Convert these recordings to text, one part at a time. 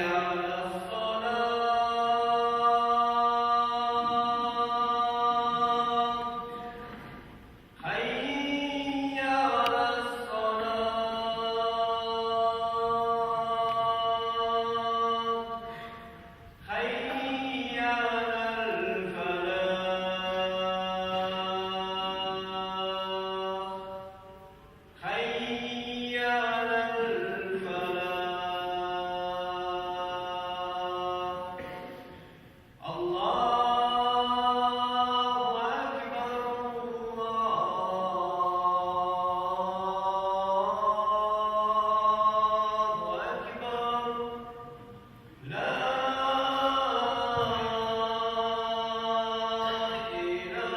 على الصلاة حي على الصلاة حي على الفلاح حي على الفلاح الله أكبر الله أكبر لا إله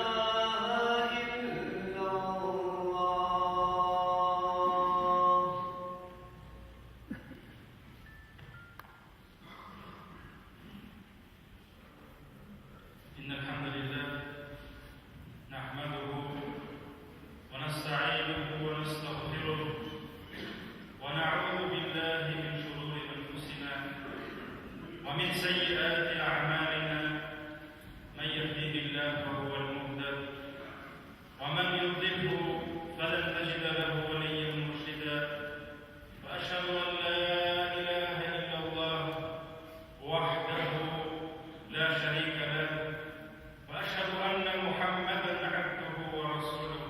إلا الله. إن الحمد لله نحمده ونستعينه ونستغفره ونعوذ بالله من شرور أنفسنا ومن سيئات أعمالنا من يهديه الله فهو المهتد ومن يضلله فلن تجد له وليا مرشدا وأشهد أن لا إله إلا الله وحده لا شريك له وأشهد أن محمدا عبده ورسوله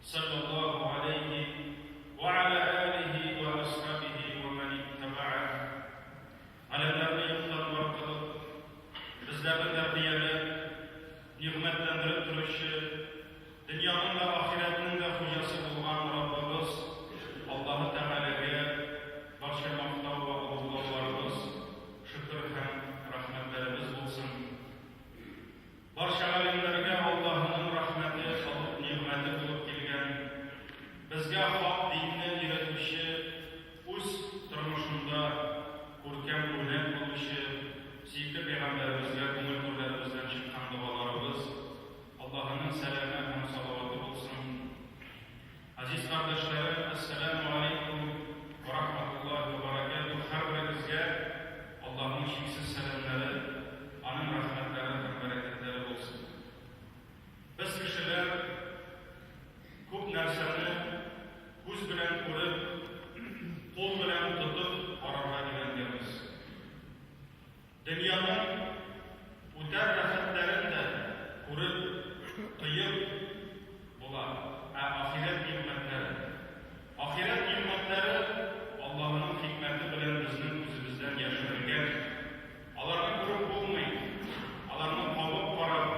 صلى الله عليه وعلى آله وأصحابه ومن اتبعه. Галәмнәрне юктан бар кылып, безләрне тәрбияләп, нигъмәтләндереп торучы, дөньяның да, ахирәтнең дә хуҗасы булган Раббыбыз Аллаһы Тәгаләгә барча мактау вә олуглауларыбыз, шөкер һәм рәхмәтләребез булсын. Барча галәмнәргә Аллаһының рәхмәте, нигъмәте булып килгән, безгә хак динне өйрәтүче, үз тормышында күркәм үрнәк булучы сөекле пәйгамбәребезгә күңел түрләребездән чыккан догаларыбыз, Аллаһының сәламе һәм салаваты булсын. Газиз кардәшләрем, әссәләмү галәйкүм вә рахматуллаһи вә бәрәкәтүһ, һәрберегезгә Аллаһның чиксез сәламнәре, Аның рәхмәтләре һәм бәрәкәтләре булсын. Без кешеләр күп нәрсәне күз белән күреп, кул белән тотып карарга өйрәнгәнбез. Дөньяның үтәр рәхәтләрен дә күреп, тоеп була, ә ахирәт нигъмәтләре? Ахирәт нигъмәтләре Аллаһының хикмәте белән безнең күзебездән яшерелгән. Аларны күреп булмый, аларны кабып карап,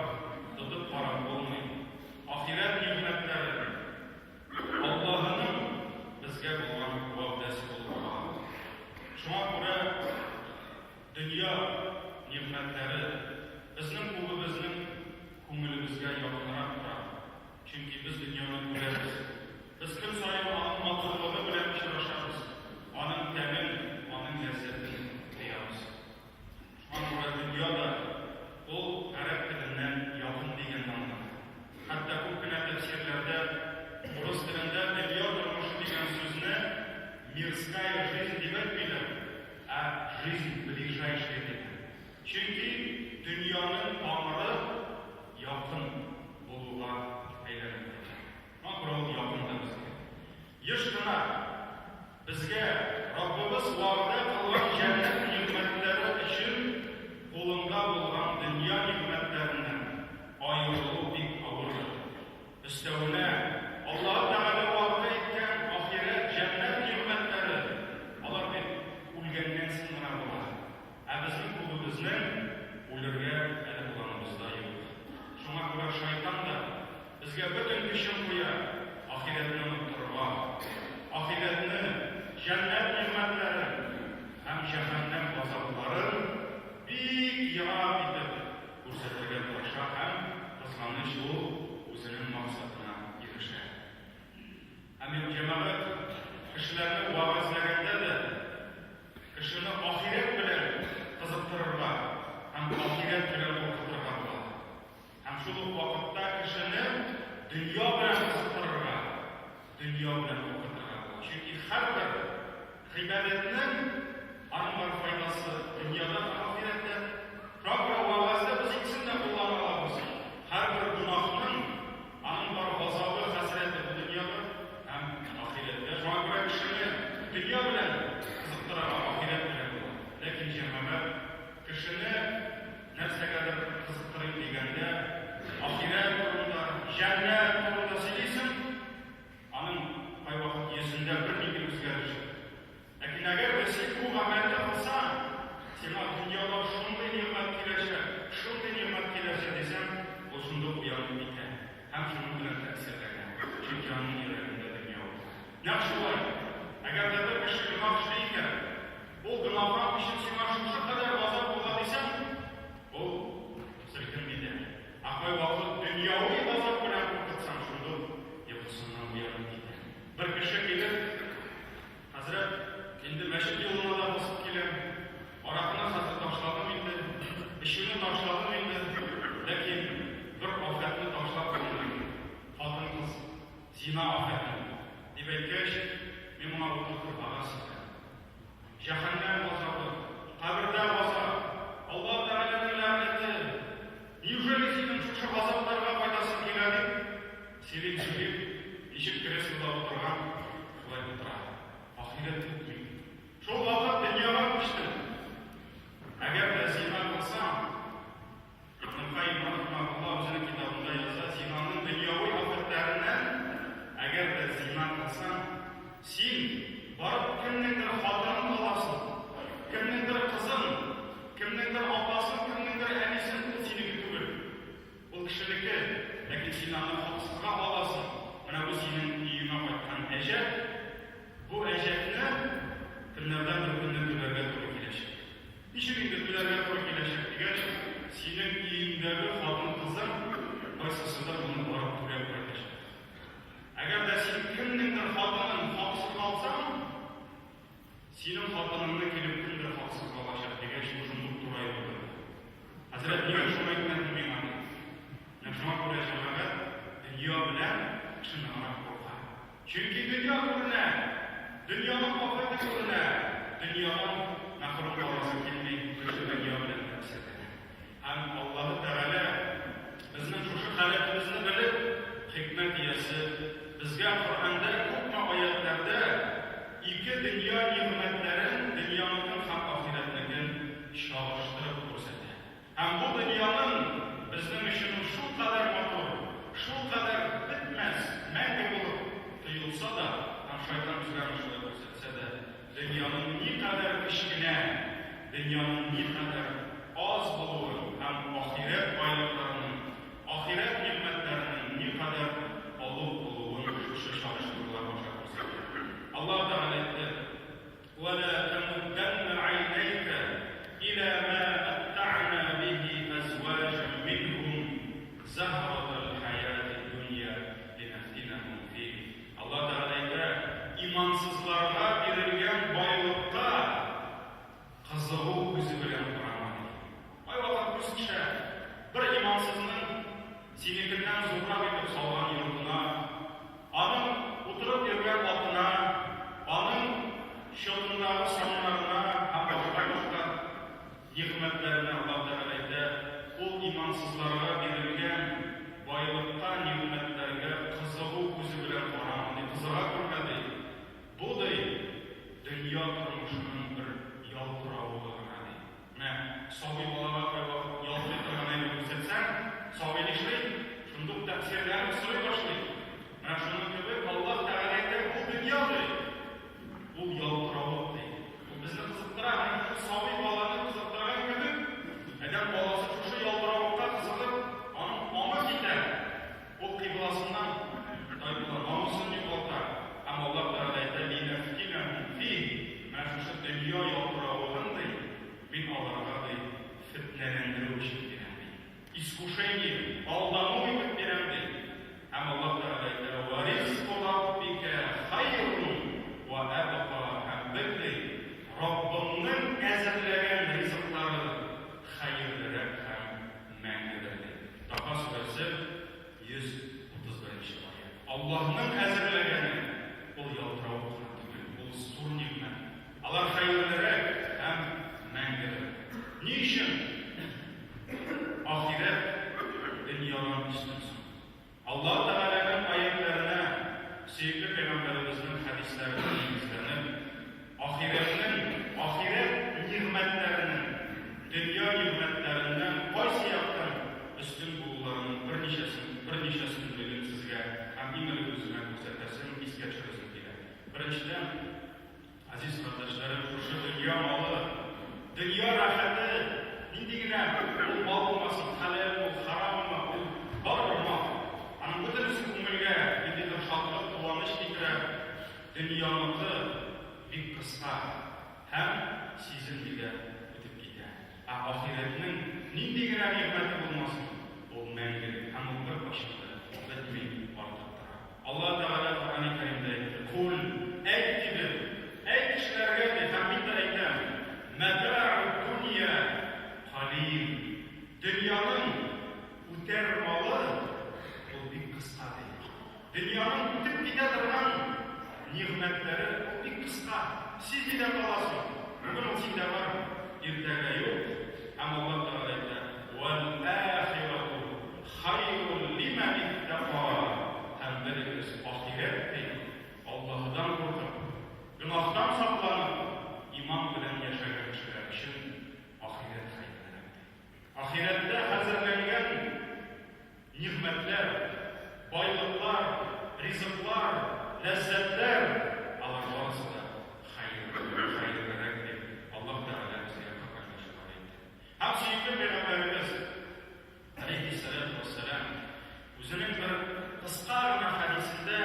тотып карап булмый. Ахирәт нигъмәтләре Аллаһының безгә булган вәгъдәсе булып кала. Шуңа күрә дөнья нигъмәтләре безнең күбебезнең күңелебезгә якынрак тора, чөнки без дөньяны күрәбез. Без көн саен аның матурлыгы белән очрашабыз, аның тәмен, аның ләззәтен тоябыз. Шуңа күрә дөнья да ул гарәп теленнән якын дигәнне аңлата. Хәтта күп кенә тәфсирләрдә урыс телендә дөнья тормышы дигән сүзне мирская жизнь дип әйтмиләр, ә жизнь ближайшая диләр. Чөнки дөньяның тамыры якын булуга әйләнеп кайта. Шуңа күрә ул якын да безгә. Еш кына безгә Раббыбыз вәгъдә кылган җәннәт нигъмәтләре өчен кулыңда булган дөнья нигъмәтләреннән аерылу бик авырдыр. Өстәвенә, Аллаһы Тәгалә вәгъдә иткән ахирәт, җәннәт нигъмәтләре, алар бит үлгәннән соң гына була. Ә безнең күбебезнең үлергә әле планыбызда юк. Шуңа күрә шайтан да безгә бөтен көчен куя, ахирәтне оныттырырга. Ахирәтне, җәннәт нигъмәтләрен һәм җәһәннәм газапларын бик ерак итеп күрсәтергә тырыша һәм, кызганыч, ул үзенең максатына ирешә. Һәм, җәмәгать, кешеләрне вәгазьләгәндә дә, Кешене ахирәт белән кызыктырырга һәм ахирәт белән куркытырга була. Һәм шул ук вакытта кешене дөнья белән кызыктырырга, дөнья белән куркытырга була. Чөнки һәрбер гыйбадәтнең аның бар файдасы. Сөйлим, сөйлим, ничек креслода утырган, шулай утыра. Ахирәт үтми. Шул вакыт дөньяга күчтем. Әгәр дә зина кылсаң, Ибн Кайим рахимаһуллаһ үзенең китабында яза, зинаның дөньяви афәтләреннән, әгәр дә зина кылсаң, син барып кемнеңдер хатынын аласың, кемнеңдер кызын, кемнеңдер апасын, кемнеңдер әнисен, ул синеке түгел. Ул кешенеке, ләкин син аны хаксызга аласың. Менә бу синең өеңә кайткан әҗәт. Бу әҗәтне көннәрдән бер көнне түләргә туры киләчәк. Ничек инде түләргә туры киләчәк дигәч, синең өеңдәге хатын-кызың кайсысыдыр моны барып түләп кайтачак. Әгәр дә син кемнеңдер хатынын хаксыз алсаң, синең хатыныңны килеп кемдер хаксыз алачак дигәч, ул шундук тураеп утырды. Хәзрәт, нигә шуны әйтмәдең миңа, ди. Менә шуңа күрә, җәмәгать, дөнья белән кеше ныграк курка. Чөнки дөнья күренә, дөньяның афәте күренә, дөньядан мәхрүм каласы килми, кеше дөнья белән тәэсирләнә. Һәм Аллаһы Тәгалә безнең шушы халәтебезне белеп, хикмәт иясе, безгә Коръәндә күпме аятьләрдә ике дөнья нигъмәтләрен, дөньяныкын һәм ахирәтнекен чагыштырып күрсәтә. Һәм бу дөньяның безнең өчен ул шулкадәр матур, шулкадәр бетмәс, мәңге булып тоелса да, һәм шайтан безгә аны шулай күрсәтсә дә, дөньяның никадәр кечкенә, дөньяның никадәр аз булуын һәм ахирәт байлыкларының, ахирәт нигъмәтләренең никадәр олуг булуын шушы чагыштырулар аша күрсәтә. Аллаһ Тәгалә әйтте. Вә лә тәмуддәннә гайнәйкә илә мә мәттәгънә биһи әзваҗән минһум зәһрәтәл хәятид дөнья линәфтинәһум фих. Аллаһ Тәгалә әйтә, Имансызларга бирелгән байлыкка кызыгу күзе белән карама, ди. Кайвакыт күз төшә, бер имансызның синекеннән зуррак итеп салган йортына, Аның утырып йөргән атына, аның счетындагы саннарына һәм башка-башка нигъмәтләренә Аллаһ Тәгалә әйтә, Ул имансызларга бирелгән байлыкка, нигъмәтләргә кызыгу күзе белән карама, ди, кызыга күрмә, ди. Бу, ди, дөнья тормышының бер ялтыравыгы гына, ди. Менә сабый балага кайвакыт ялтырый торган әйбер күрсәтсәң, сабый нишли? Шундук тәэсирләнеп сорый башлый. Менә шуның кебек Аллаһ Тәгалә әйтә, бу дөнья ди. Ул ялтыравык ди. Ул безне кызыктыра, менә шушы сабый баланы кызыктырган кебек, адәм баласы шушы ялтыравыкка кызыгып, аның аңы китә. Ул кыйбласыннан тайпыла, намусын югалта. Һәм Аллаһ Тәгалә әйтә, Линәфтинәһүм фих, менә шушы дөнья ялтыравыгын, ди, мин аларга, ди, фетнәләндерү өчен бирәм, ди. Искушение, алдану итеп бирәм, ди. Һәм Аллаһ Тәгалә әйтә, Вә ризку раббикә хайрун вә әбка, һәм бел, ди, Раббыңның әзерләгән ризыклары хәерлерәк һәм мәңгедер, ди. Таха сүрәсе, 131 нче аять. Аллаһның әзерләгәне, ул ялтыравык кына түгел, ул зур нигъмәт. Алар хәерлерәк һәм мәңгерәк. Ни өчен ахирәт дөньядан өстен соң? Аллаһ Тәгаләнең аятьләренә, сөекле пәйгамбәребезнең хәдисләренә нигезләнеп, ахирәтнең, ахирәт нигъмәтләренең дөнья нигъмәтләреннән кайсы яктан өстен булуларының берничәсен, берничә өстенлеген сезгә һәм иң элек үземә күрсәтәсем, искә төшерәсем килә. Беренчедән, Газиз кардәшләрем, шушы дөнья малы, дөнья рәхәте, нинди генә ул мал булмасын, хәләлме ул, хараммы, ул барыбер мал. Аның бөтенесе күңелгә ниндидер шатлык, куаныч китерә. Дөньяныкы бик кыска һәм сизелми дә үтеп китә. Ә ахирәтнең нинди генә нигъмәте булмасын, ул мәңгелек һәм ул беркайчан да бетми, артып тора. Аллаһ Тәгалә Коръәни Кәримдә әйтте, Кул, әйт, диде, әйт кешеләргә, ди, һәм мин дә әйтәм, Мәтәгүд-дөнья калил, дөньяның үтәр малы ул бик кыска, ди. Дөньяның үтеп китә торган нигъмәтләре ул бик кыска, сизми дә каласың. Бүген ул синдә бар, иртәгә юк. Һәм Аллаһ Тәгалә әйтә, Вәл-ахирату Хайрун лимән иттака, һәм ләззәтләр, алар барысы да хәерле, хәерлерәк дип Аллаһ Тәгалә безгә Коръәндә шулай әйтте. Һәм сөекле пәйгамбәребез алейһиссалату вассалам үзенең бер кыска гына хәдисендә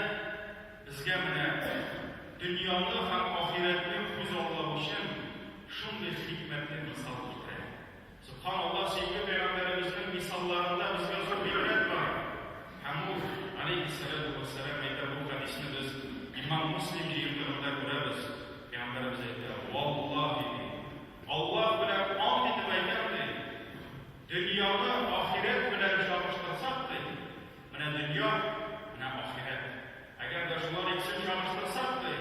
безгә менә дөньяны һәм ахирәтне күзаллау өчен шундый хикмәтле мисал китерә. Сөбханаллаһ, сөекле пәйгамбәребезнең мисалларында безгә зур гыйбрәт бар. Һәм ул, алейһиссәләтү вәссәлам, әйтә, бу хәдисне без имам Муслим җыентыгында күрәбез, пәйгамбәребез әйтә, Валлаһи, ди, Аллаһ белән ант итеп әйтәм, ди, дөньяны ахирәт белән чагыштырсак, ди, менә дөнья, менә ахирәт. Әгәр дә шулар икесен чагыштырсак, ди,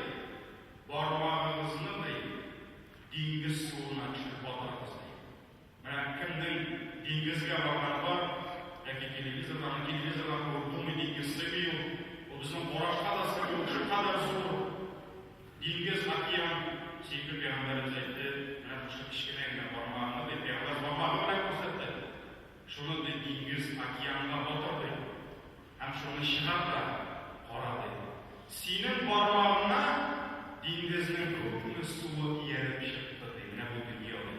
бармагыгызны, ди, Диңгез суына төшеп батырыгыз, ди. Менә кемнең диңгезгә барганы бар, яки телевизордан, телевизордан күреп булмый, диңгез сыймый ул. Ул безнең карашка да сыймый, ул шулкадәр зур. Диңгез, океан. Сөекле пәйгамбәребез әйтте, менә шушы кечкенә генә бармагыңны, ди, пәйгамбәребез бармагы белән күрсәтте. Шуны, ди, диңгез, океанга батыр, ди. Һәм шуны чыгар да кара, ди. Синең бармагыңа диңгезнең күпме суы ияреп чыкты, ди. Менә бу дөнья, ди.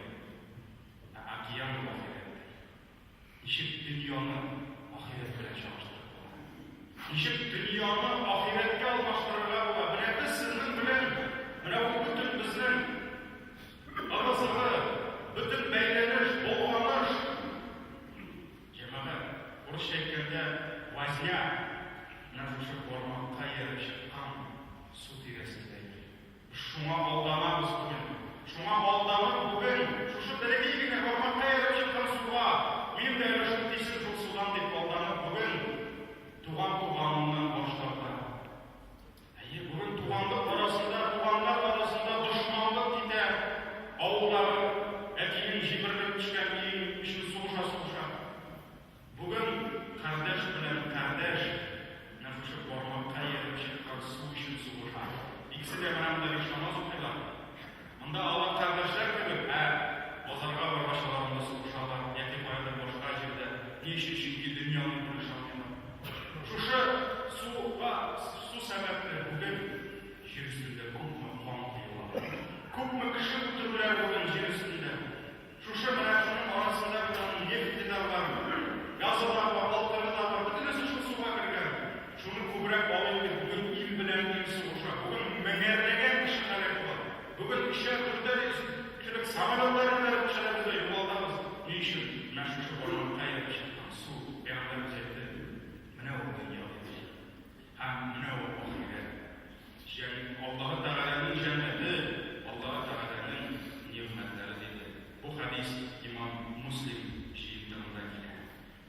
Ә океан ул ахирәт, ди. Ничек дөньяны ахирәт белән чагыштырып була? Ничек дөньяны ахирәткә алмаштырырга була? Менә без сезнең белән, менә бу бөтен безнең ыгы-зыгы, бөтен бәйләнеш, болганыш, Җәмәгать, урысча әйткәндә, возня, менә шушы бармакка ияреп чыккан су тирәсендә йөри. Без шуңа алданабыз бүген. Шуңа алданып бүген шушы бәләкәй генә бармакка ияреп чыккан суга, минем дә өлешем тисен шул судан дип алданып бүген туган туганыннан баш тарта. Әйе, бүген туганлык арасында, туганнар арасында дошманлык китә. Авылдагы әтинең җимерелеп төшкән өен өчен сугыша-сугыша. Бүген кардәш белән кардәш менә шушы бармакка ияреп чыккан су өчен сугыша. Икесе дә менә монда биш намаз укыйлар. Монда алар кардәшләр кебек, ә базарга баргач алар монда сугышалар яки каядыр башка җирдә. Ни өчен? Чөнки дөньяны бүлешә алмыйлар. Шушы суга, су сәбәпле бүген җир өстендә күпме кан коела. Күпме кеше үтерүләр бүген җир өстендә. Шушы менә шуның арасында бит аның нефте дә бар, газы да бар, алтыны да бар, бөтенесе шул суга кергән. Шуны күбрәк алыйк дип бүген ил белән ил сугыша. Бүген меңәрләгән кеше һәлак була. Бүген өчәр, дүртәр йөз кешелек самолетлар бәреп төшерәбез дә югалтабыз. Ни өчен? Менә шушы бармакка ияреп чыккан су, пәйгамбәребез әйтте, менә ул дөнья диде. Һәм менә ул ахирәт. Җән, Аллаһы Тәгаләнең җәннәте, Аллаһы Тәгаләнең нигъмәтләре, диде. Бу хәдис имам Муслим җыентыгында килә.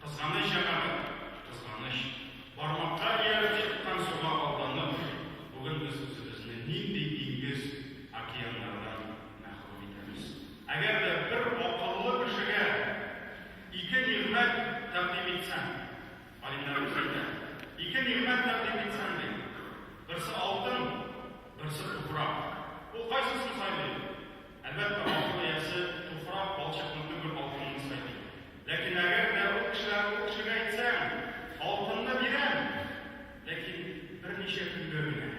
Кызганыч, җәмәгать, кызганыч. Бармакка ияреп чыккан суга алданып, бүген без үзебезне нинди диңгез, океаннардан мәхрүм итәбез. Әгәр дә бер акыллы кешегә ике нигъмәт тәкъдим итсәң, Галимнәребез әйтә, ике нигъмәт тәкъдим итсәң, ди, берсе алтын, берсе туфрак. Ул кайсысын сайлый? Әлбәттә, акыл иясе туфрак, балчыкны түгел, алтынны сайлый. Ләкин әгәр дә ул кешеләр, ул кешегә әйтсәң, алтынны бирәм, ләкин берничә көнгә генә.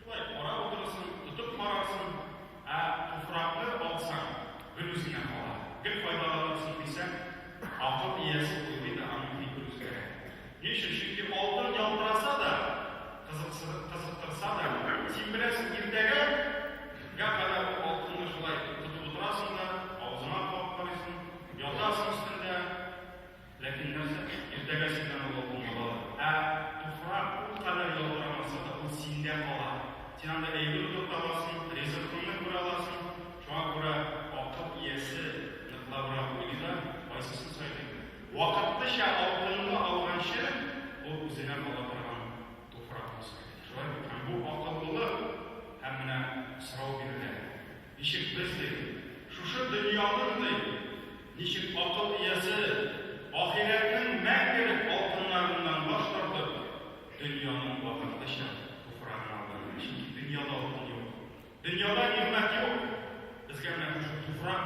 Шулай карап утырырсың, тотып карарсың, ә туфракны алсаң, гел үзеңә кала, гел файдаланырсың дисәң, акыл иясе уйлый да, аның фикере үзгәрә. Ни өчен? Чөнки алтын ялтыраса да, кызыктырса да, син беләсең, иртәгә гә кадәр ул алтынны шулай тотып утырасың да, авызыңа кабып карыйсың, ятасың өстендә, Ләкин нәрсә, иртәгә синнән ул алтын алалар. Ә туфрак ул кадәр ялтырамаса да, ул синдә кала. Син анда әйбер утырта аласың, ризыкыңны күрә аласың. Шуңа күрә акыл иясе ныклабрак уйлый да, кайсысын сайлый? Вакытлыча алтынны алганчы, ул үзенә кала торган туфракны сайлый. Шулай бит? Һәм бу акыллылык, һәм менә сорау бирелә. Ничек без, ди, шушы дөньяның, ди, ничек акыл иясе ахирәтнең мәңгелек алтыннарыннан баш тартып, дөньяның вакытлыча туфрагын алган? Чөнки дөньяда алтын юк. Дөньяда нигъмәт юк. Безгә менә шушы туфрак,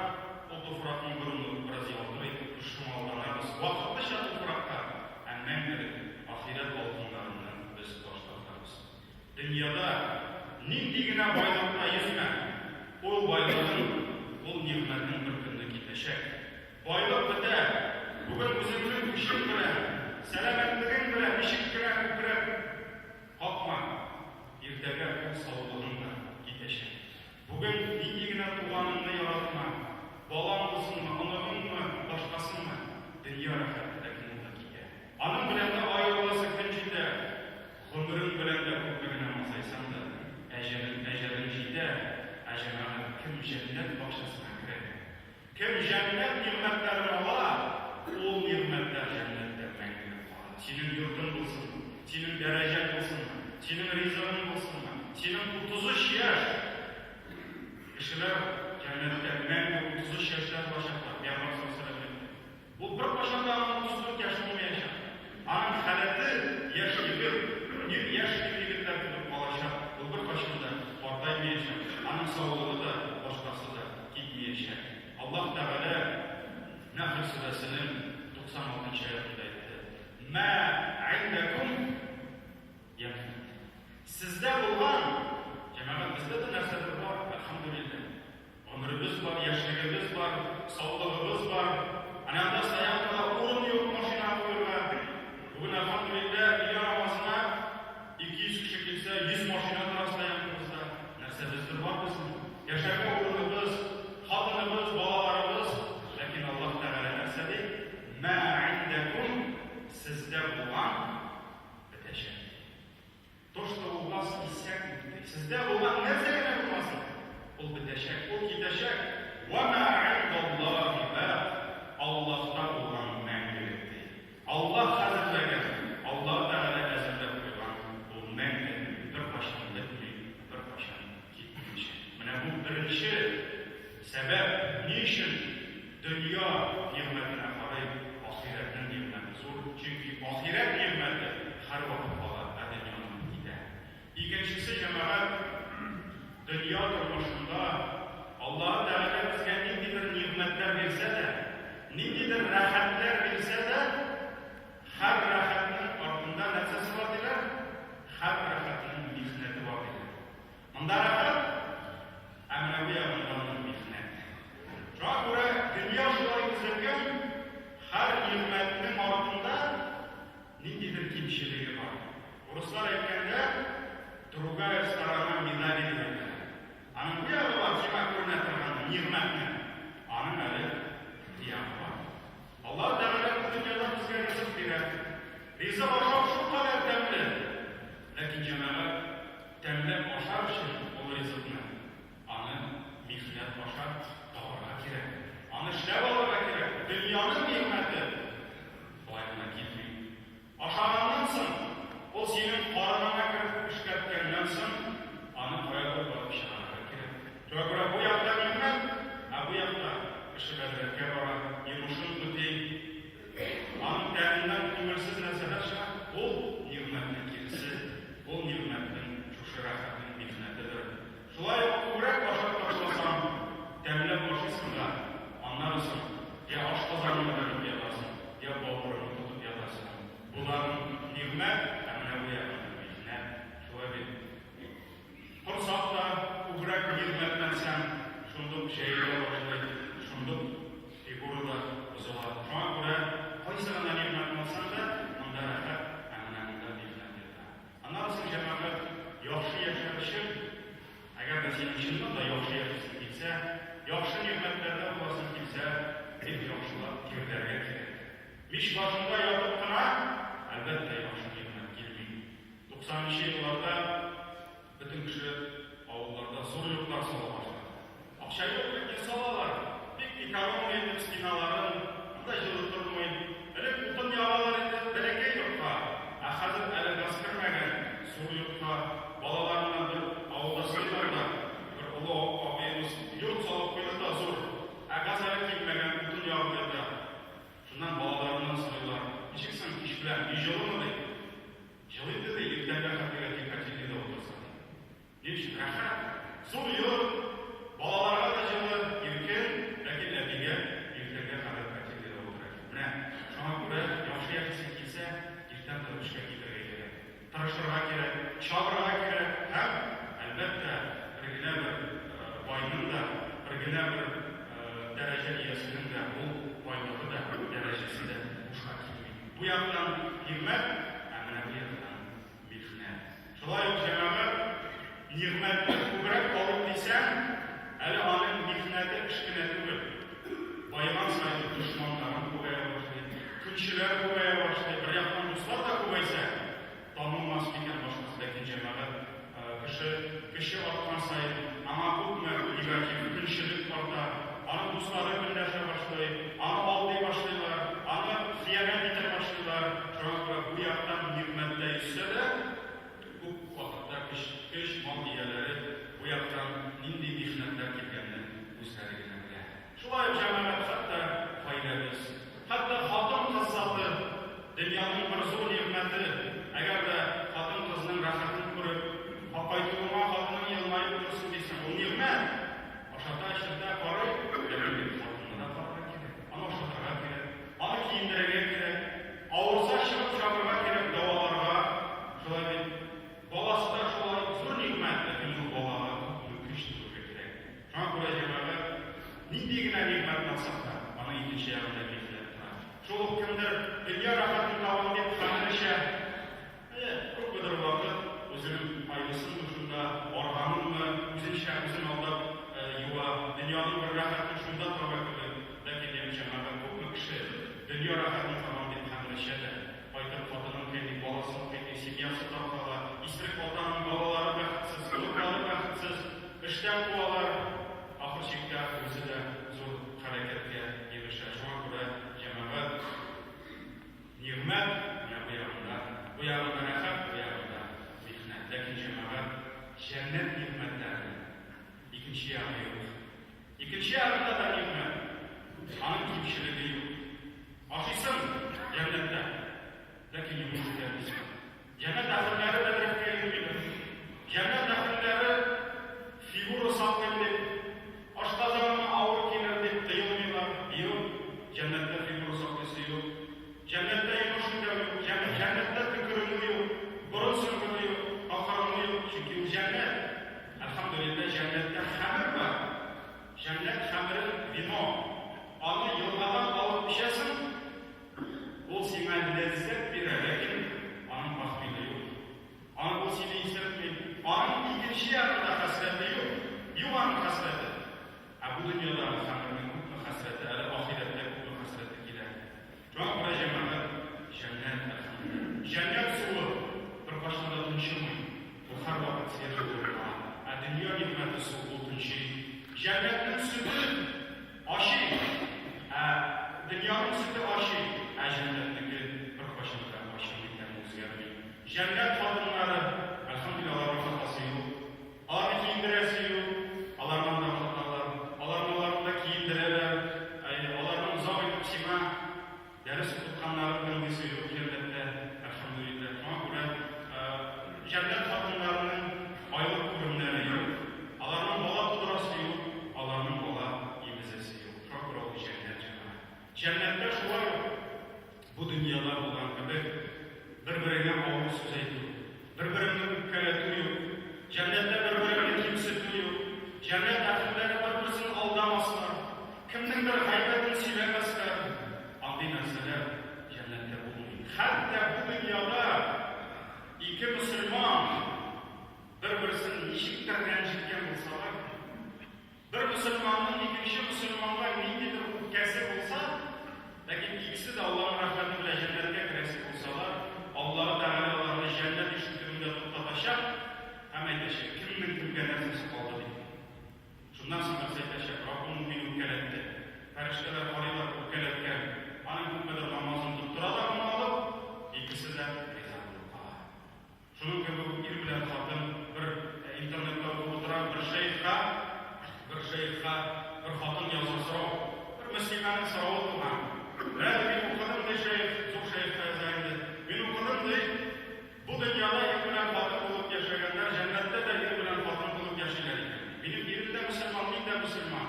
ул туфракның борыны бераз ялтырый, без шуңа алданабыз. Вакытлыча туфракка, ә мәңгелек ахирәт алтыннарыннан без баш тартабыз. Дөньяда нинди генә байлыкта йөзмә, ул байлыгың, ул нигъмәтең бер көнне китәчәк. Байлык бетә. Бүген үзеңнең көчең белән, сәламәтлегең белән ничек кенә күкрәп какма, иртәгә ул саулыгың да китәчәк. Бүген нинди генә туганыңны яратма, балаң булсынмы, оныгыңмы, башкасынмы, дөнья рәхәт, ләкин ул да китә. Аның белән дә аерыласы көн җитә. Гомерең белән дә күпме генә масайсаң да, әҗәлең, әҗәлең җитә, ә җәмәгать, кем җәннәт бакчасына керә, кем җәннәт нигъмәтләрен ала, ул нигъмәтләр җәннәттә мәңгелек кала. Синең йортың булсынмы, синең дәрәҗәң булсынмы, синең ризыгың булсынмы, синең 33 яшь! Кешеләр җәннәттә мәңге 33 яшьтә булачаклар, Пәйгамбәр саллаллаһу галәйһи ва сәлләм әйтте. Ул беркайчан да аның 34 яше булмаячак. Аның халәте яшь егет, ир яшь ир-егетләр кебек калачак, ул беркайчан да картаймаячак, аның саулыгы да, башкасы да китмиячәк. Аллаһ Тәгалә Нәхл сүрәсенең 96 нчы аятында әйтте, Мә гыйндәкүм янфәд. Сездә булган, җәмәгать, бездә дә нәрсәдер бар, әлхәмдүлилләһ. Гомеребез бар, яшьлегебез бар, саулыгыбыз бар. Әнә анда стоянкада урын юк машина куерга. Бүген, әлхәмдүлилләһ, өйлә намазына 200 кеше килсә, 100 машина тора стоянкабызда. Нәрсәбездер бар безнең. Яшәргә урыныбыз, хатыныбыз, балаларыбыз. Ләкин Аллаһ Тәгалә нәрсә ди? Мә гыйндәкүм, сездә булган бетәчәк. То, что у вас иссякнет, ди. Сездә булган нәрсә генә булмасын, ул бетәчәк, ул китәчәк. Ва ма гыйндаллаһи бак, Аллаһта булган мәңгелек, ди. Аллаһ хәзерләгән, Аллаһ Тәгалә әзерләп куйган ул мәңге, беркайчан бетми, беркайчан китмиячәк. Менә бу беренче сәбәп, ни өчен дөнья нигъмәтенә карый ахирәтнең нигъмәте зур, чөнки ахирәт нигъмәте һәрвакыт кала, ә дөньяныкы китә. Икенчесе, җәмәгать, дөнья тормышында Аллаһы Тәгалә безгә ниндидер нигъмәтләр бирсә дә, ниндидер рәхәтләр бирсә дә, һәр рәхәтнең артында нәрсәсе бар диләр? Һәр рәхәтнең михнәте бар диләр. Монда рәхәт, ә менә бу ягында аның михнәт. Шуңа күрә дөнья шулай төзелгән, һәр нигъмәтнең артында ниндидер кимчелеге бар. Урыслар әйткәндә, другая сторона медали дип әйтәләр. Аның бу ягы бар, сиңа күренә торган нигъмәтнең, аның әле ягы бар. Аллаһ Тәгалә бу дөньяда безгә ризык бирә. Ризык ашау шулкадәр тәмле. Ләкин җәмәгать тәмләп ашар өчен ул ризыкны, аны михнәт аша табарга кирәк. Аны эшләп алырга кирәк. Дөньяның нигъмәте болай гына килми. Ашаганнан соң, ул синең карыныңа кереп эшкәрткәннән соң, аны каядыр барып чыгарырга кирәк. Шуңа күрә бу якта нигъмәт, ә бу якта кеше хәзрәткә бара, йомышын үти, аның тәненнән күңелсез нәрсәләр чыга. Ул нигъмәтнең киресе, ул нигъмәтнең шушы рәхәтнең михнәтедер. Шулай ук күбрәк ашап ташласаң, тәмләп ашыйсың да, аннары соң я ашказаныңны бәреп ятасың, я бавырыңны тотып ятасың. Боларың нигъмәт, ә менә бу ягында михнәт. Шулай бит. Корсак та күбрәк нигъмәтләнсәң, шундук җәелә башлый, шундук фигура да бозыла. Шуңа күрә кайсы гына нигъмәтне алсаң да, монда рәхәт, ә менә монда михнәт ята. Аннан соң, җәмәгать, яхшы яшәр өчен, әгәр дә синең чыннан да яхшы яшисең килсә, яхшы нигъмәтләрдә буласың килсә, бик яхшылап тирләргә кирәк. Мич башында ятып кына, әлбәттә, яхшы нигъмәт килми. Туксанынчы елларда бөтен кеше авылларда зур йортлар сала башлады. Акча юк, ләкин салалар. Бик экономия итеп стеналарын, анда җылы тормый. Элек утын ягалар иде бәләкәй йортка, ә хәзер әле газ кермәгән зур йортка. Балаларыннан бер авылда сорыйлар да, бер олы абыебыз йорт салып куйды да зур, ә газ әле килмәгән, утын ягып ята. Шуннан балаларыннан сорыйлар. иясенең дә ул байлыгы да, дәрәҗәсе дә бушка килми. Бу яктан нигъмәт, ә менә бу яктан михнәт. Шулай ук, җәмәгать, нигъмәтне күбрәк алыйм дисәң, әле аның михнәте эш кенә түгел. Баеган саен дошманнарың күбәя башлый, көнчеләр күбәя башлый, бер яктан дуслар да күбәйсә, танылмас микән башкасы, ләкин җәмәгать, кеше көче арткан саен, аңа күпме негатив, көнчелек арта, аның дуслары көнләшә башлый, аны алдый башлыйлар, аны хыянәт итә башлыйлар. Шуңа күрә бу яктан нигъмәттә йөзсә дә, күп вакытта көч, көч, мал ияләре бу яктан нинди михнәтләр килгәнне үзләре генә белә. Шулай ук җәмәгать, хәтта гаиләбез, хәтта хатын-кыз заты, дөньяның бер зур нигъмәте, әгәр дә хатын-кызның рәхәтен күреп, кайтуыңа хатының елмаеп торсын дисәң, ул нигъмәт! Ашата, эчертә, карый, ләкин бит хатынны да карарга кирәк, аны ашатырга кирәк, аны киендерергә кирәк, авырса чыгып чабырга кирәк, дәваларга, шулай бит. Баласы да шулай зур нигъмәт, ләкин ул балага күпме көч түгәргә кирәк. Шуңа күрә, җәмәгать, нинди генә нигъмәтне алсак та, аның икенче ягында михнәт тора. Шул ук кемдер дөнья рәхәтен табам дип хәмер эчә, әйе, күпмедер вакыт үзенең кайгысынмы шунда, арганынмы, үзенчә үзен алдап юа, дөньяның бер рәхәтен шунда таба кебек. Ләкин, җәмәгать, күпме кеше дөнья рәхәтен табам дип хәмер эчә дә, кайтып хатынын кыйный, баласын кыйный, семьясы таркала, исерек атаның балалары бәхетсез, оныклары бәхетсез. Эштән куалар, ахыр чиктә үзе дә зур хәрәкәткә ирешә. Шуңа күрә, җәмәгать, нигъмәт менә бу ягында, бу ягында рәхәт, бу ягында михнәт. Ләкин, җәмәгать, җәннәт нигъмәтләренең икенче ягы юк. Икенче ягында да нигъмәт, аның кимчелеге юк. Ашыйсың җәннәттә, ләкин йомыш үтәмисең. Җәннәт әһелләре бәдрәфкә йөрмиләр. Җәннәт әһелләре фигура саклыйм дип, ашказаныма авыр килер дип тыелмыйлар. Юк, җәннәттә фигура саклыйсы юк. Җәннәттә йомыш үтәү юк, җәннәттә төкеренү юк, борын сеңгерү юк, акырыну юк, чөнки ул җәннәт. Әлхәмдүлилләһ, җәннәттә хәмер бар. Җәннәт хәмерен, вино, аны елгадан алып эчәсең, Ул сиңа ләззәт бирә, ләкин аның похмеле юк. Аны ул сине исертми. Аның икенче ягында хәсрәте юк. Юк аның хәсрәте. Ә бу дөньядагы хәмернең күпме хәсрәте, әле ахирәттә күпме хәсрәте килә. Шуңа күрә, җәмәгать, җәннәт, әлхәмдүлилләһ. Җәннәт суы беркайчан да тончымый. Ул һәрвакыт свежий булып тора. Ә дөнья нигъмәте су, ул тончый. Җәннәтнең сөте Ачы, ә дөньяның сөте ачы, ә җәннәтнеке беркайчан да ачымый, тәме үзгәрми. Җәннәт хатыннары, әлхәмдүлилләһ, аларның хатасы юк. Аларны киендерәсе юк, аларны анда охшаталар, аларны алар анда киендерәләр, әйе, аларның озак итеп сиңа дәрес укытканнарын тыңлыйсы юк җәннәттә, әлхәмдүлилләһ. Шуңа күрә җәннәт хатыннарының айлык күремнәре юк, аларның бала тудырасы юк, аларның бала имезәсе юк. Шуңа күрә ул җәннәт, җәмәгать. Җәннәттә шулай ук бу дөньяда булган кебек бер-береңә авыр сүз әйтү, бер-береңне үпкәләтү юк, җәннәттә бер-береңне кимсетү юк, җәннәт әһелләре бер-берсен алдамаслар, Кемнеңдер гайбәтен сөйләмәсләр, андый нәрсәләр җәннәттә булмый. Хәтта бу дөньяда ике мөселман бер-берсен ничектер рәнҗеткән булсалар, бер мөселманның икенче мөселманга ниндидер үпкәсе булса, ләкин икесе дә Аллаһның рәхмәте белән җәннәткә керәсе булсалар, Аллаһы Тәгалә аларны җәннәт ишек төбендә туктатачак һәм әйтәчәк, кемнең кемгә нәрсәсе калды дип. Шуннан соң берсе әйтәчәк, Раббым, ул мине үпкәләтте. Фәрештәләр карыйлар, үпкәләткән. Аның күпмедер намазын тоттыралар моны алып, икесе дә риза булып кала. Шуның кебек үк ир белән хатын бер интернетта укып утырам, бер шәехка, бер шәехка бер хатын яза сорау. Бер мөслимәнең соравы туган. Менә ди, мин укыдым, ди шәех, зур шәехка яза инде. Мин укыдым, ди, Бу дөньяда ир белән хатын булып яшәгәннәр җәннәттә дә ир белән хатын булып яшиләр икән. Минем ирем дә мөселман, мин дә мөселман.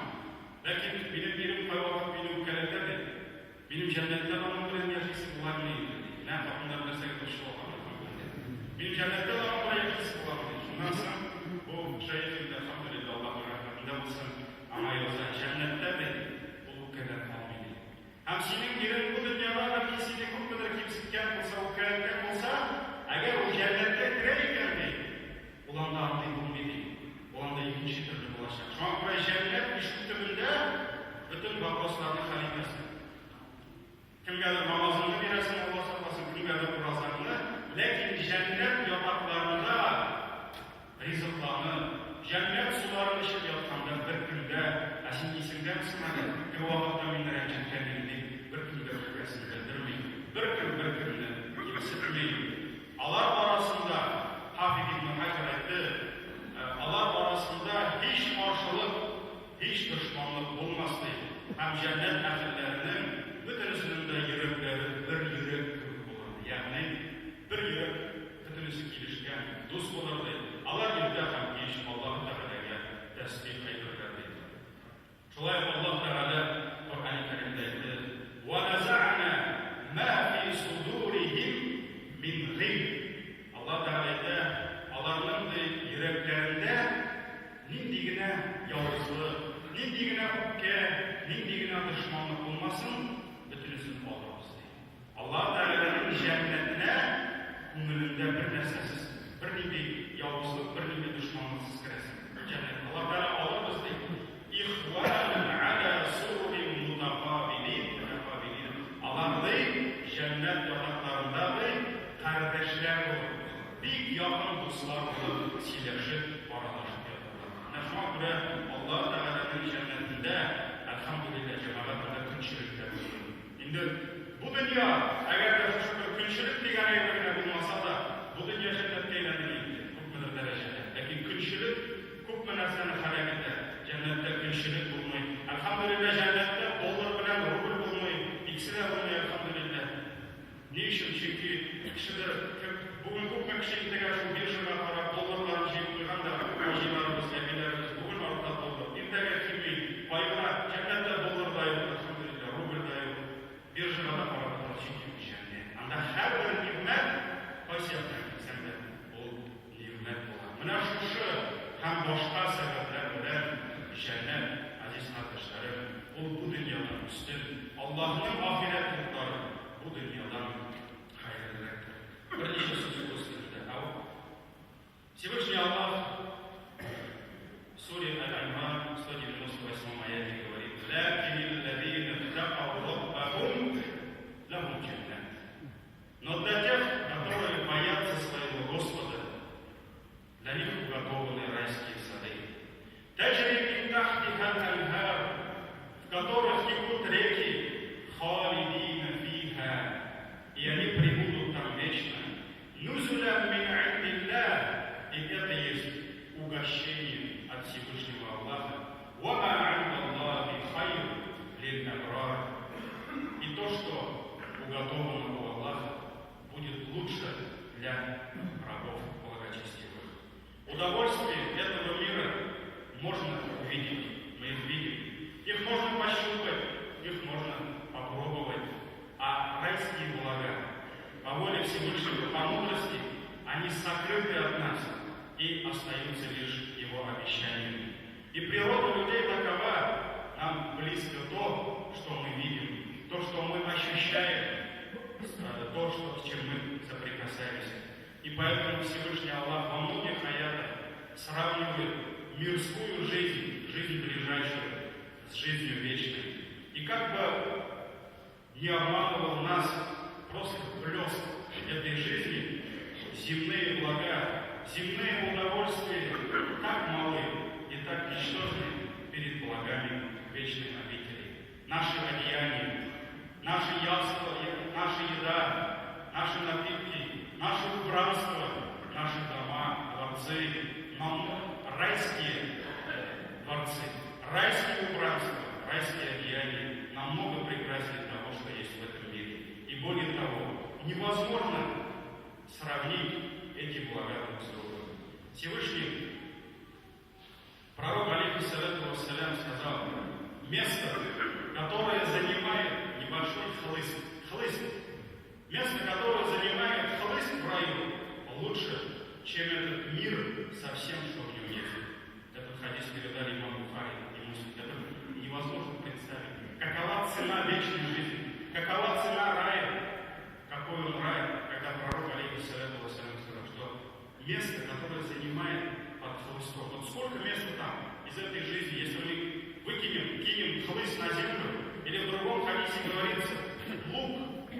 Ләкин минем ирем кайвакыт мине үпкәләтә, ди. Минем җәннәттә дә аның белән яшисе буламыни инде, ди. Менә хатыннар нәрсәгә борчыла алган, әлхәмдүлилләһ. Минем җәннәттә дә аның белән яшисе буламыни? Шуннан соң бу шәех инде, әлхәмдүлилләһ, Аллаһның рәхмәтендә булсын, аңа яза, җәннәттә, ди, ул үпкәләр калмый. Һәм синең ирең бу дөньяда бәлки сине күпмедер кимсеткән булса, үпкәләткән булса, әгәр ул җәннәткә керә икән, ди, ул анда андый булмый, ди. Ул анда икенче төрле булачак. Шуңа күрә җәннәт ишек төбендә бөтен вопросларны хәл итәсең. Кемгәдер намазыңны бирәсең, Алла сакласын, кемгәдер уразаңны, ләкин җәннәт ятакларында ризыкланып, җәннәт суларын эчеп ятканда беркем дә, Ә син исеңдәме соң әле, теге вакытта мине рәнҗеткән идең, дип, беркем дә үпкәсен белдерми, беркем беркемне кимсетми. Алар арасында, Хафиз ибн Хаҗәр әйтте, алар арасында һич каршылык, һич дошманлык булмас, ди, һәм җәннәт әһелләренең бөтенесенең дә йөрәкләре бер йөрәк кебек булыр, ди, ягъни бер йөрәк, бөтенесе килешкән, дус булыр, ди, алар иртә һәм кич Аллаһы Тәгаләгә тәсбих әйтерләр, ди. Шулай ук Аллаһ Тәгалә Коръәни Кәримдә әйтте, Вә нәзәгънә мә фи судурихим мин гыйль. Аллаһ Тәгалә әйтә, аларның, ди, йөрәкләрендә нинди генә явызлык, нинди генә үпкә, нинди генә дошманлык булмасын, бөтенесен алырбыз, ди. Аллаһ Тәгаләнең җәннәтенә күңелеңдә бер нәрсәсез, бернинди явызлык, бернинди дошманлыксыз керәсең. Җәннәт. Аллаһ Тәгалә алырбыз ди. Ихванан аля сурурин мутакабилин, мутакабилин. Алар ди, җәннәт ятакларында ди, кардәшләр булып, бик якын дуслар булып сөйләшеп, аралашып ятырлар. Менә шуңа күрә Аллаһ Тәгаләнең җәннәтендә, әлхәмдүлилләһ, җәмәгать, анда көнчелек тә булмый. Инде бу дөнья, әгәр дә шушы бер көнчелек дигән әйбер генә булмаса да, бу дөнья җәннәткә әйләнер инде, күпмедер дәрәҗәдә. Ләкин көнчелек күпме нәрсәне һәлак итә. Җәннәттә көнчелек булмый. Әлхәмдүлилләһ, җәннәттә доллар белән рубль булмый. Икесе дә булмый, әлхәмдүлилләһ. Ни өчен? Чөнки кешедер, кем, бүген күпме кеше интегә шул биржага карап, долларларын җыеп куйган да, хаҗиларыбыз, әбиләребез, бүген арта доллар, иртәгә кими, кайгыра, җәннәттә доллар да юк, әлхәмдүлилләһ, рубль да юк, биржага да карап утырмас, чөнки бу җәннәт. Анда һәрбер нигъмәт, кайсы яктан килсәң дә, ул нигъмәт була. Менә шушы һәм башка сәбәпләр белән җәннәт, газиз кардәшләрем, ул бу дөньядан өстен. Аллаһның ахирәт йортлары бу дөньядан хәерлерәктер. Берничә сүз урыс телендә. Ау. Всевышний Аллах в суре Аль-Имран 198 аяте говорит: «Ләкин аллазина иттакау раббахум лахум джаннат». Но для тех, которые боятся своего Господа, для них уготованы райские сады. Таджри мин тахтиха аль-анхар, в которых текут реки, халидина фиха, и они пребудут там вечно. Нузуля мин индиллах, и это есть угощение от Всевышнего Аллаха. Вама индаллахи хайр лиль абрар. И то, что уготовано у Аллаха, будет лучше для рабов благочестивых. Удовольствие этого мира можно увидеть, мы их видим. Их можно пощупать, их можно попробовать. А райские блага, по воле Всевышнего, по мудрости, они сокрыты от нас и остаются лишь его обещаниями. И природа людей такова, нам близко то, что мы видим, то, что мы ощущаем, то, что, с чем мы соприкасаемся. И поэтому Всевышний Аллах во многих аятах сравнивает мирскую жизнь, жизнь ближайшую, с жизнью вечной. И как бы не обманывал нас просто блеск этой жизни, земные блага, земные удовольствия так малы и так ничтожны перед благами вечной обители. Наши одеяния, наши яства, наша еда, наши напитки, наше убранство, наши дома, дворцы, нам райские дворцы, райские убранства, райские одеяния намного прекраснее того, что есть в этом мире. И более того, невозможно сравнить эти блага друг с другом. Всевышний пророк, алейхиссалату вассалям, сказал: место, которое занимает небольшой хлыст, хлыст, место, которое занимает хлыст в раю, лучше, чем этот мир со всем, что в нем есть. Этот хадис передали имам Бухари и Муслим. Это невозможно представить. Какова цена вечной жизни? Какова цена рая? Какой он рай, когда пророк, алейхиссалату вассалям, сказал, что место, которое занимает под хлыстом. Вот сколько места там из этой жизни, если мы выкинем, кинем хлыст на землю, или в другом хадисе говорится, лук,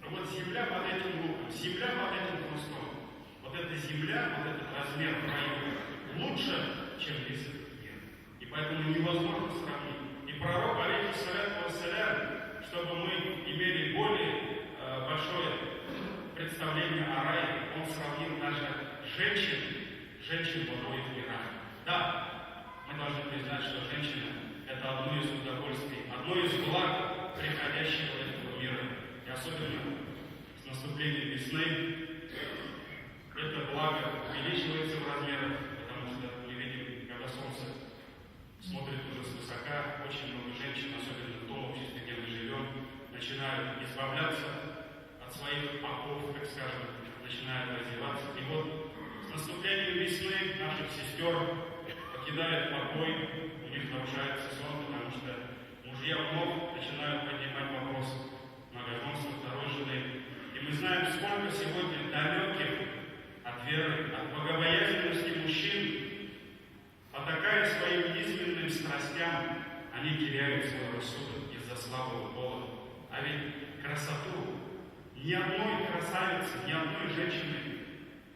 вот земля под этим луком, земля под этим хлыстом. Вот эта земля, вот этот размер в раю лучше, чем весь этот мир. И поэтому невозможно сравнить. И пророк, алейхиссалату вассалям, чтобы мы имели более большое представление о рае, он сравнил даже женщин, женщин в обоих мирах. Да, мы должны признать, что женщина – это одно из удовольствий, одно из благ приходящего этого мира. И особенно с наступлением весны это благо увеличивается в размерах, потому что мы видим, когда солнце смотрит уже свысока, очень много женщин, особенно в том обществе, где мы живем, начинают избавляться от своих оков, так скажем, начинают раздеваться. И вот с наступлением весны наших сестер покидает покой, у них нарушается сон, потому что мужья вновь начинают поднимать вопрос многоженства второй жены. И мы знаем, сколько сегодня далеких от веры, от богобоязненности мужчин, потакая своим низменным страстям, они теряют свой рассудок из-за слабого пола. А ведь красоту ни одной красавицы, ни одной женщины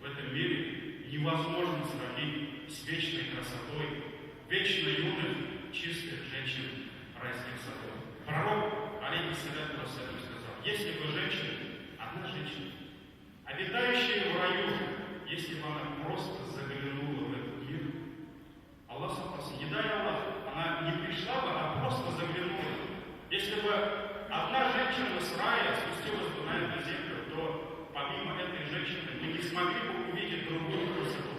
в этом мире невозможно сравнить с вечной красотой, вечно юных, чистых женщин райских садов. Пророк, алейхиссалату вассалям, сказал, если бы женщина, одна женщина, обитающая в раю, если бы она просто заглянула в этот мир, Аллах спросил, не дай Аллах, она не пришла бы, а просто заглянула. Если бы одна женщина с рая спустилась бы на эту землю, то помимо этой женщины мы не смогли бы увидеть другую красоту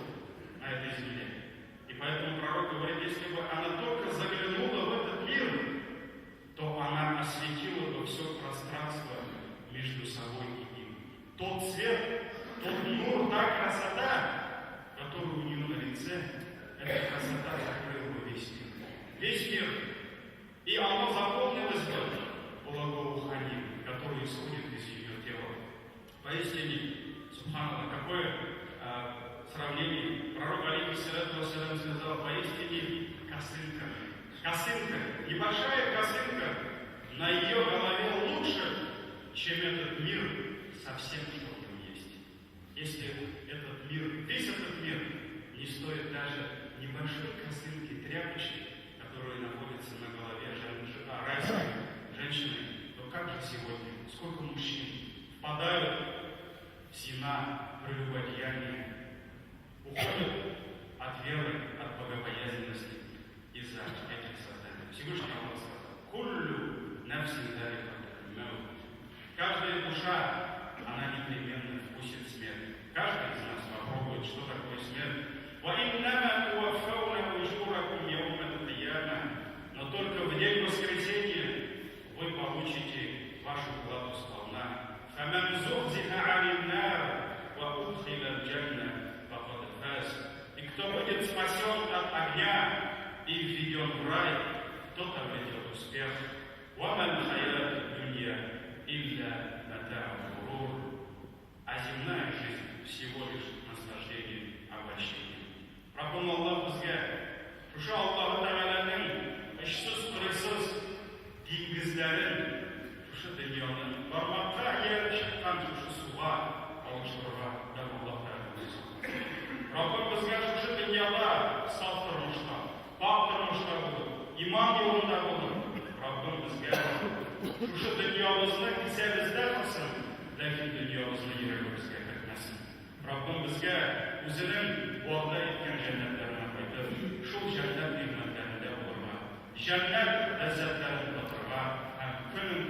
на этой земле. И поэтому пророк говорит, если бы она только заглянула в этот мир, то она осветила бы все пространство между собой и им. Тот свет, тот нур, та красота, которую у нее на лице, эта красота закрыла бы весь мир. Весь мир. И оно заполнилось бы благоуханием, которое исходит из ее тела. Поистине, субханаллах, какое сравнение. Пророк, алейхиссалату вассалям, сказал, поистине косынка. Косынка, небольшая косынка на ее голове лучше, чем этот мир со всем, что в нем есть. Если этот мир, весь этот мир не стоит даже небольшой косынки тряпочки, которая находится на голове райской женщины, то как же сегодня, сколько мужчин впадают в зина, прелюбодеяние, уходят от веры, от богобоязненности из-за этих созданий. Всевышний Аллах сказал, «Куллю нафсин дарикатуль маут». Каждая душа, она непременно вкусит смерть. Каждый из нас попробует, что такое смерть. «Ва иннама туваффауна уджуракум яума аль-кияма». Но только в день воскресения вы получите вашу плату сполна. «Фаман зухзиха анин нар ва удхиля аль-джанна факад фаз». И кто будет спасен от огня и введен в рай, тот обретет успех. «Ва ма аль-хаяту дунья илля матау гурур». А земная жизнь всего лишь наслаждение, обольщение. Раббым Аллаһ безгә шушы Аллаһы Тәгаләнең очсыз-кырыйсыз диңгезләрен шушы дөньяны бармакка ияреп чыккан шушы суга алыштырырга да Аллаһ Тәгалә үзе сакласын. Раббым безгә шушы дөньяда саф тормышта, пакь тормышта булып, иман юлында булып, Раббым безгә шушы дөньябызны кесәбездә кылсын, ләкин дөньябызны йөрәгебезгә кертмәсен. Раббым безгә үзенең вәгъдә иткән җәннәтләренә кайтып, шул җәннәт нигъмәтләрендә булырга, җәннәт ләззәтләрен татырга һәм көне